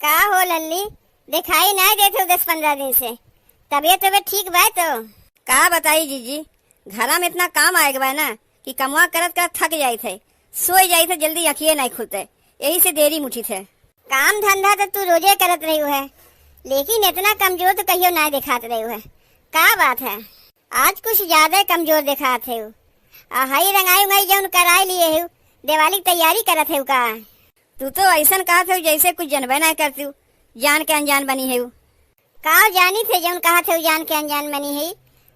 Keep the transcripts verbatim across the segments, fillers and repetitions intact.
का हो लल्ली, देखाई नाय देत हो दस पन्द्रह दिन से, तबियत तबियत ठीक बा तो? का बताई जीजी, घरा में इतना काम आए के बा ना कि कमवा करत करत थक जाइत है, सोई जाइत है, जल्दी अखिए नाय खुलते, यही से देरी मुठित है। काम धंधा तो तू रोजे करत रही है, लेकिन इतना कमजोर तो कहियो नाय देखात रही है, का बात है? आज कुछ ज्यादा कमजोर देखात है। आ हई रंगाई उंगाई जौन कराए लिए है, दिवाली की तैयारी करत है का? तू तो ऐसन कहत हो जैसे कुछ जनबे ना करती हूँ, जान के अनजान बनी है। का जानी थे जौन कहत हो जान के अनजान बनी है?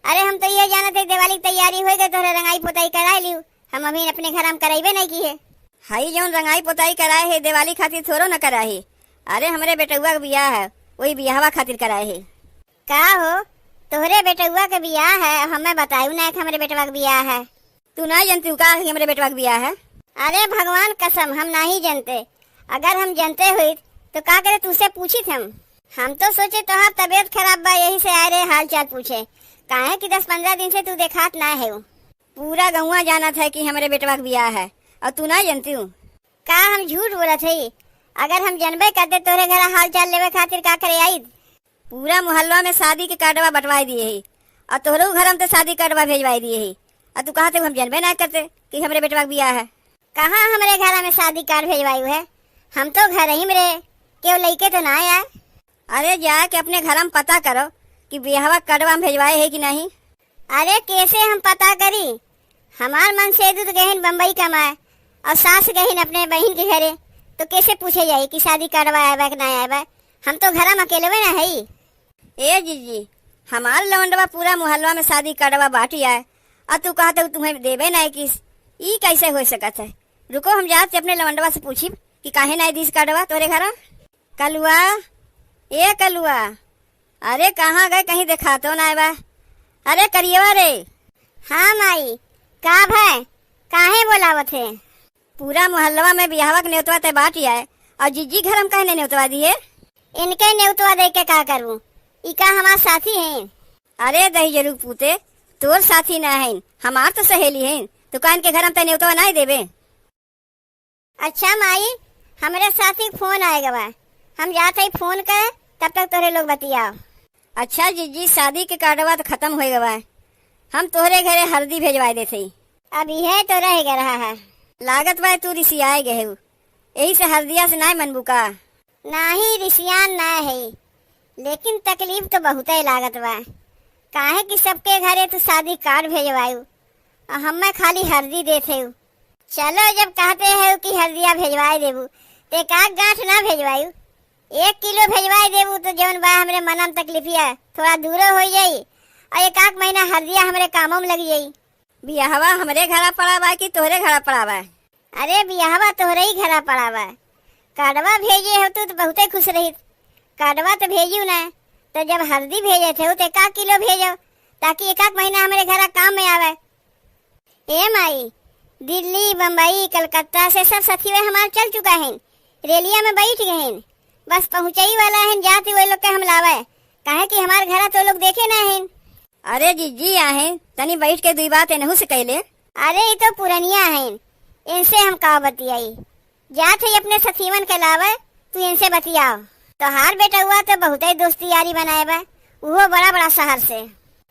अरे हम तो ये जानत है दिवाली की तैयारी हो गई, तोहरे रंगाई पोताई कराए लियो, हम अभी अपने घर हम कराइबे नहीं की है। हई जौन रंगाई पोताई कराए है दिवाली खातिर थोड़ो न कराए है, अरे हमरे बेटउआ के बियाह है, वही बियाहवा खातिर कराए है। का हो, तोहरे बेटउआ के बियाह है, हमें बतायू ना कि हमरे बेटवा के बियाह है। तू ना जनती का कि हमरे बेटवा के बियाह है? अरे भगवान कसम, हम नाही जनते। अगर हम जनते हुई तो का करे तुझसे पूछित हम? हम तो सोचे तोहार तबियत खराब बा, यही से आए रहे हाल चाल पूछे, काहे कि दस पन्द्रह दिन से तू देखात ना है। पूरा गौवा जानत है कि हमरे बेटवा के बियाह है और तू ना जनती हूँ। का हम झूठ बोलत हई? अगर हम जनबे करते तोहरे घर हाल चाल लेवे खातिर का करे आईत? पूरा मोहल्ला में शादी के कार्डवा बंटवाए दिए है और तोहरो घर में तो शादी कार्डवा भेजवाए दिए है और तू कहते हम जनबे ना करते कि हमरे बेटवा के बियाह है। कहाँ हमरे घर में शादी कार्ड भेजवायु है? हम तो घर ही में रहे, केहू लइके तो ना आया। अरे जाके अपने घर में पता करो कि बियाहवा कार्डवा में भेजवाए है कि नहीं। अरे कैसे हम पता करी? हमार मन से दूध गहिन बम्बई कमाए और सास गहिन अपने बहिन के घरे, तो कैसे पूछे जाई कि शादी कार्डवा आए बा कि ना आए बा? हम तो घर में अकेलवे ना हई। ए जीजी, हमार लवंडवा पूरा मोहल्ला में शादी कार्डवा बांटी आए, आ तू कहत हो तुम्हें देबे नाय किस, ई कैसे हो सकत है? रुको, हम जात से अपने लवंडवा से पूछी कि काहे नाय दिस कार्डवा तोरे घरा। कलुआ, ए कलुआ, अरे कहाँ गए, कहीं देखातो नाय बा। अरे करियवा रे। हाँ माई, का भय, काहे बोलावत है? पूरा मोहल्लवा में बियाहवा के नेवतवा तय बाटी आए, और जिज्जी घर हम कहने नेवतवा दिए। इनके नेवतवा दे के का करूं? ई का हमार साथी हैं? अरे दही जरूर पूते, तोर साथी ना हैं, हमार तो सहेली हैं। तो का इनके घर हम तय नेवतवा ना देबे? अच्छा माई, हमरे साथी के फोन आए गवा, हम जात हई फोन करे, तब तक तोहरे लोग बतियाओ। अच्छा जिज्जी, शादी के कार्डवा तो खत्म हो गवा, हम तोहरे घरे हल्दी भेजवाए देत हई। अब यह तो रह गया रहा है। लागत बा तू रिसियाए गए हो, यही से हल्दिया से नाय मनबू का? नाही, रिसियान ना है, लेकिन तकलीफ तो बहुते लागत बा, काहे कि सबके घरे तू शादी कार्ड भेजवायु और हमें खाली हल्दी देत है। चलो, जब कहते हो कि हल्दिया भेजवाए देबू, तो एक आध गांठ ना भेजवायु, एक किलो भेजवाए देबू तो जौन बा हमरे मनम तकलीफिया थोड़ा दूरो हो जाई और एक आध महीना हल्दिया हमरे कामों में लग जाई। बियाहवा हमरे घरा पड़ा बा कि तोहरे घरा पड़ा बा? अरे बियाहवा तोहरे ही घरा पड़ा बा। कार्डवा भेजे हो तू तो बहुते खुश रहित। कार्डवा तो भेजू ना, तो जब हल्दी भेजे थे तो का किलो भेजो, ताकि एक आध महीना हमरे घरा काम में आवे। ए माई, दिल्ली, बम्बई, कलकत्ता से सब सखीवे हमार चल चुका है, रेलिया में बैठ गए हैं। बस पहुँचई वाला है, जात वही लोग के हम लावे, काहे कि हमार घरा तो लोग देखे ना हैं। अरे जिज्जी आहे, तनी बैठ के दुई बात एनहू से कैले। अरे, ई तो पुरनिया हैं, इनसे हम का बतियाई? जात है अपने सखीवन के लावे, तू इनसे बतियाओ। तोहार बेटउआ तो बहुते दोस्ती यारी बनाए बा, उहो बड़ा बड़ा शहर से।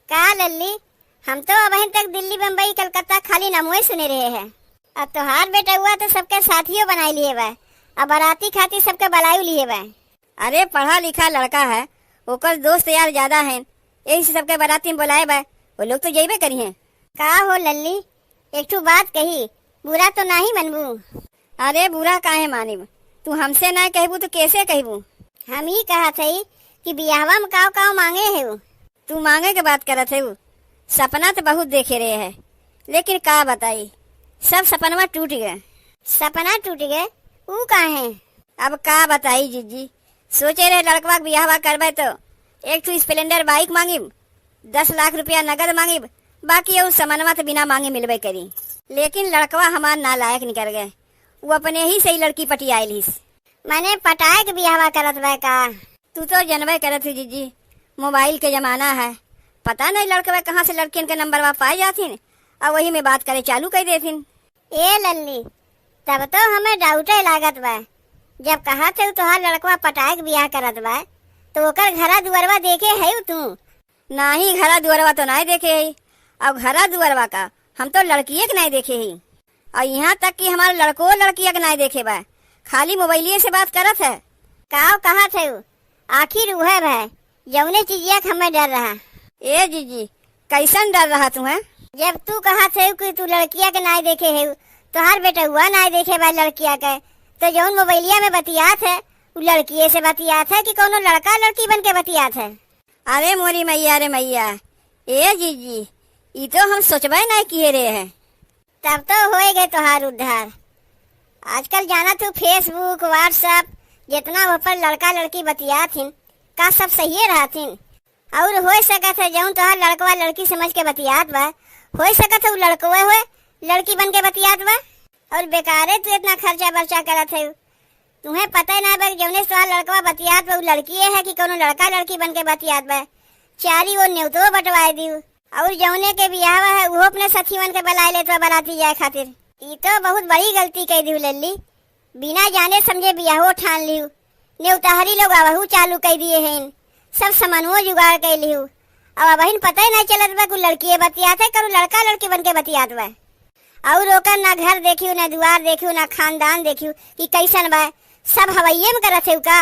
का लल्ली, हम तो अबहिन तक दिल्ली, बम्बई, कलकत्ता खाली नामुए सुने रहे हैं। अब तोहार बेटउआ तो सबके साथियों बनाई लिए बा, अब बाराती खातिर सबके बलाई लिए बा। अरे पढ़ा लिखा लड़का है, ओकर दोस्त यार ज्यादा हैं, यही से सबके बाराती में बुलाए बा, वो लोग तो जइबे करी हैं। का हो लल्ली, एक ठो बात कही, बुरा तो नाही मनबू? अरे बुरा काहे मानिब, तू हमसे ना कहबू तो कैसे कहबू? हम ही कहत हई कि बियाहवा में काव काव मांगे है वो। तू मांगे के बात करत है वो, सपना तो बहुत देखे रहे है, लेकिन का बताई, सब सपनवा टूट गए। सपना टूट गए? ऊ काहे? अब का बताई जिज्जी, सोचे रहे लड़कवा के बियाहवा करबे तो एक ठो स्प्लेंडर बाइक मांगिब, दस लाख रुपया नगद मांगिब, बाकी ऊ समनवा तो बिना मांगे मिलबे करी। लेकिन लड़कवा हमार नालायक निकल गए, वो अपने ही से ही लड़की पटियाइल हिस। मने पटाए के बियाहवा करत बा का? तू तो जनबे करत ही जिज्जी, मोबाइल के जमाना है, पता नहीं लड़कवा कहाँ से लड़कियन के नंबरवा पाए जाथिन और वही में बात करे चालू कर देथिन। ए लल्ली, तब तो हमें डाउटे लागत बा। जब कहत है तोहार लड़कवा पटाए के बियाह करत बा, तो ओकर घरा दुआरवा देखे है तू? नाही, घरा दुआरवा तो नाही देखे है। अब घरा दुआरवा का, हम तो लड़किए के नाही देखे है। और यहाँ तक कि हमार लड़को लड़किया के नाही देखे बा, खाली मोबाइलिए से बात करत है। काव कहत है उ? आखिर उहे भय, जौने चीजिया के हमें डर रहा। ए जीजी, कैसन डर रहा तुम्हें? जब तू कहत है कि तू लड़किया के नाही देखे है, तोहार बेटउआ नाही देखे बा लड़किया के, तो जौन मोबाइलिया में बतियात है, उ लड़किए से बतियात है कि कौनो लड़का लड़की बन के बतियात है? अरे मोरी मैया रे मैया, ए जीजी, ई तो हम सोचबे नाही किए रहे हैं। तब तो होए गए तोहार उद्धार। आजकल जाना तू Facebook, WhatsApp, जितना वह पर लड़का लड़की बतियात हिन, का सब सहिए रहत हिन? और होए सकत है जौन तोहार लड़कवा लड़की समझ के बतियात बा, होए सकत है उ लड़कवे होए, लड़की बन के बतियात बा। और बेकारे तू इतना खर्चा बर्चा करत है। तुम्हें पता ही ना बा कि जौने से तोहार लड़कवा बतियात बा, उ लड़किए है कि कौनो लड़का लड़की बन के बतियात बा। चारी ओर नेवतो बंटवाए दियो। और जौने के बियाहवा है, उहो अपने सखीवन के बुलाए लेत बा बराती जाए खातिर। ई तो बहुत बड़ी गलती कई दियो लल्ली। बिना जाने समझे बियाहो ठान लियो। नेवताहरी लोग अबहू चालू कई दिए हैं, सब सामानुओ जुगाड़ कई लियो। अब अबहिन पता ही नहीं चलत बा कि लड़किए बतियात है, करू लड़का लड़की बन के बतियात बा। और ओकर ना घर देखियो, ना दुआर देखियो, ना खानदान देखियो कि कैसन बा, सब हवाइये में करत है का?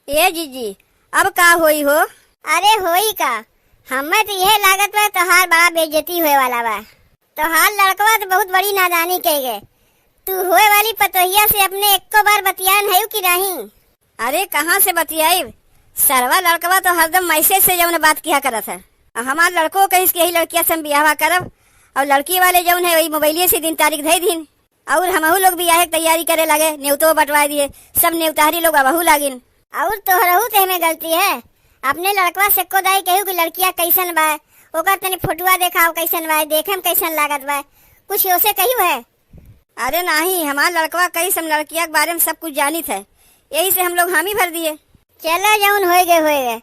ए जीजी, अब का होई हो? अरे होई का, हमें तो यह लागत बा तोहार बड़ा बेइज्जती होए वाला बा। तोहार लड़कवा तो बहुत बड़ी नादानी कह गए। तू होए वाली पतोहिया से अपने एको बार बतियान है कि नहीं? अरे कहाँ से बतियाइब, सरवा लड़कवा तो हरदम मैसेज से जौन बात किया करत है। और हमार लड़को कहिस कि यही लड़किया से हम बियाहवा करब, और लड़की वाले जौन है वही मोबाइलिए से दिन तारीख धई दिन। और हमहू लोग बियाहे के तैयारी करे लागे, नेवतो बंटवाए दिए, सब नेवताहरी लोग अबहू लागिन। और तोहरहू ते में गलती है, अपने लड़कवा से को दाई कहू कि लड़किया कैसन बा, ओकर तनी फोटुआ देखाओ कैसन बा, देखे में कैसन लागत बा, कुछ ओसे कहू है? अरे नाही, हमार लड़कवा कहिस हम लड़किया के बारे में सब कुछ जानित है, यही से हम लोग हामी भर दिए। चला जौन होए गए होए गए।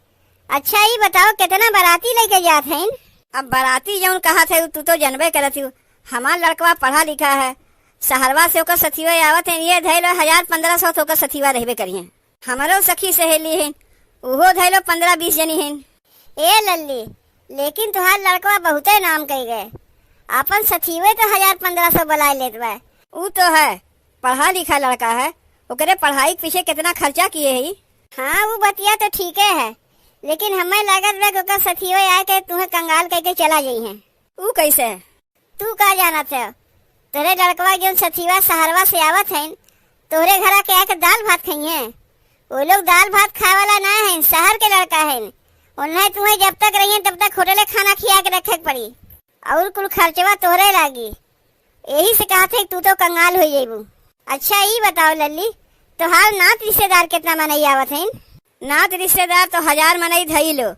अच्छा ई बताओ कितना बराती लेके जात हैं? अब बराती जौन कहत है तू तो जनबे करत हूँ, हमार लड़कवा पढ़ा लिखा है, सहरवा से ओकर सथिवे आवत हैं, ये धैलो हजार पन्द्रह सौ तो ओकर सथिवा रहबे करिए। हमरो सखी सहेली हैं, उहो धैलो पन्द्रह बीस जनी हैं। ए लल्ली, लेकिन तुहार लड़कवा बहुते नाम कई गए, आपन सथिवे तो हजार पन्द्रह सौ बुलाए लेत बा। ऊ तो है, पढ़ा लिखा लड़का है, ओकरे पढ़ाई के पीछे कितना खर्चा किए ही। हाँ, ऊ बतिया तो ठीके है, लेकिन हमें लागत बा कि ओकर सथियो आए के तुहें कंगाल कह के चला जाई हैं। ऊ कैसे? तू का जानत है? तोरे लड़कवा जौन सथिवा सहरवा से आवत हैं, तोहरे घरा के आके दाल भात खाई हैं। वो लोग दाल भात खाए वाला ना हैं, शहर के लड़का हैं। उन्हें तुहें जब तक रहिए तब तक होटले खाना खिया के रखे के पड़ी, और कुल खर्चवा तोहरे लागी। यही से कहत है तू तो कंगाल हो जेबू। अच्छा ई बताओ लल्ली, तोहार नात रिश्तेदार कितना मनई आवत हैं? नात रिश्तेदार तो हजार मनई धई लो,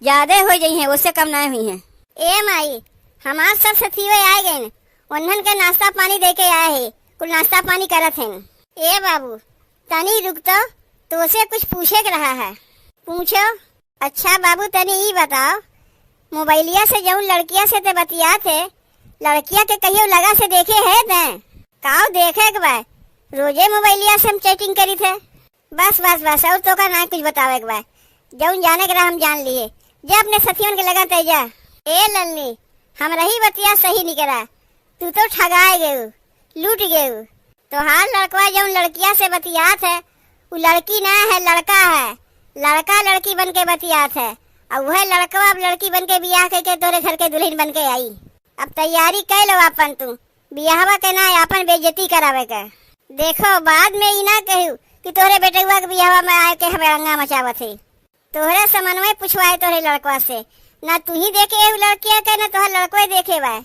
ज्यादा हो जाई हैं, उससे कम नहीं हुई हैं। ए माई, हमार सब सथिवे आए गए, उन्हन के नाश्ता पानी दे के आए हैं, कुल नाश्ता पानी करत हैं। ए बाबू, तनी रुक तो, तोसे कुछ पूछे के रहा है। पूछो। अच्छा बाबू, तनी ई बताओ, मोबाइलिया से जौन लड़किया से ते बतियात है, लड़किया के कहियो लगा से देखे है ते? काव देखे के बा, रोजे मोबाइलिया से हम चैटिंग करी थे। बस, बस, बस, और तोका ना कुछ बतावे के बा। जौन जाने के रहा हम जान लिए। जा अपने सथियन के लगा ते जा। ए लल्ली, हमरा ही बतिया सही निकरा। तू तो ठगाए गयू, लूट गयू। तोहार लड़कवा जौन लड़किया से बतियात है, उ लड़की ना है, लड़का है। लड़का लड़की बन के बतियात है। और वह लड़कवा अब लड़की बन के बियाह करके तोरे घर के दुल्हन बन के आई। अब तैयारी कर लो आपन तू, बियाहवा के ना आपन बेइज्जती करावे के। देखो, बाद में ई ना कहू कि तोहरे बेटउआ के बियाहवा में आए के हमें रंगा मचावत है। तोहरे समनवे पुछवाए तोहरे लड़कवा से, ना तू ही देखे एहू लड़किया के, ना तोहर लड़कवे देखे बा,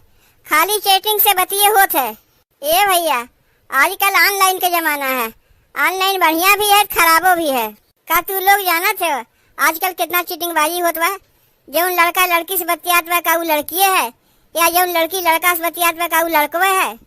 खाली चैटिंग से बतिये होत है। ए भैया, आजकल ऑनलाइन के जमाना है, ऑनलाइन बढ़िया भी है, खराबो भी है। का तू लोग जानत हो आजकल कितना चीटिंगबाजी होत बा? जौन लड़का लड़की से बतियात बा, का उ लड़किए है? या जौन लड़की लड़का से बतियात बा, का उ लड़कवे है?